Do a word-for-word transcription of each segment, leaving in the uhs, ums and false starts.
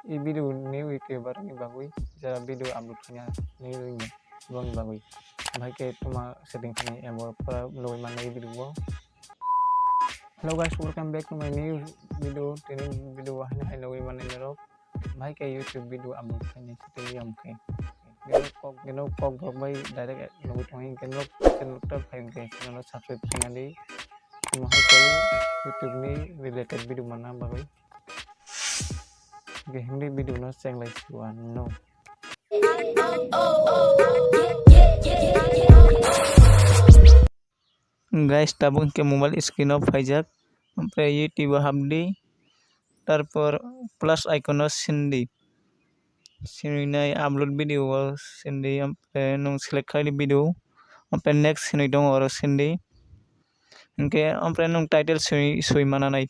I video ni week ke barani bagwi jara video upload khanya ni ring bang bagwi. Bhai ke tuma setting khani abo pura loi manai video bo. Hello guys, welcome back to my new video. Tini video wahani hai loi manai nerok. Bhai ke YouTube video upload khanya setting yam ke. Geno kok, geno kok bok bai direct nugwi tongi, geno channel tor phai ke, channel subscribe khanya di. Tuma hai ke YouTube ni related video mana bagwi. Ge hindi video no chenglai siwa no. Guys, tabuk ke mobile screen o phaijak, ompre YouTube o hapdi, tarpor plus icon o sindi, sini nai upload video o sindi, ompre nung select khaidi video, ompre next sini dong oro sindi, hingke ompre nung title sui, sui mana nai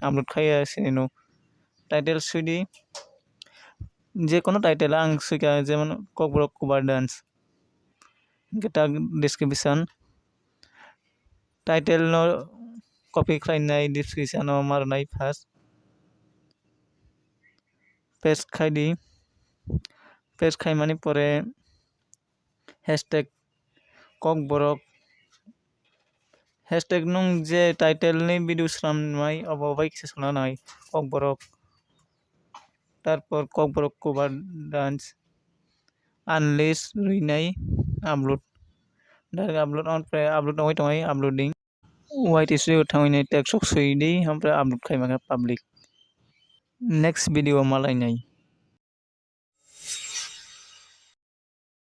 upload khaiya sini no. Title suidi, je kono title ang suika, jemon Kokborok cover dance. Hingke ta description, title no copy khlainai, description o marnai first. Paste khaidi, paste khaimani pore hashtag Kokborok, hashtag nung je title ni video swnamnai obo bai kisa swnamnai Kokborok, tarpor Kokborok cover dance, unless rwinai upload, direct upload on pre upload ongoi tongo uploading. Y T Studio thangwi nai text rok swi di, ompre upload khai mangkha public. Next video o malainai.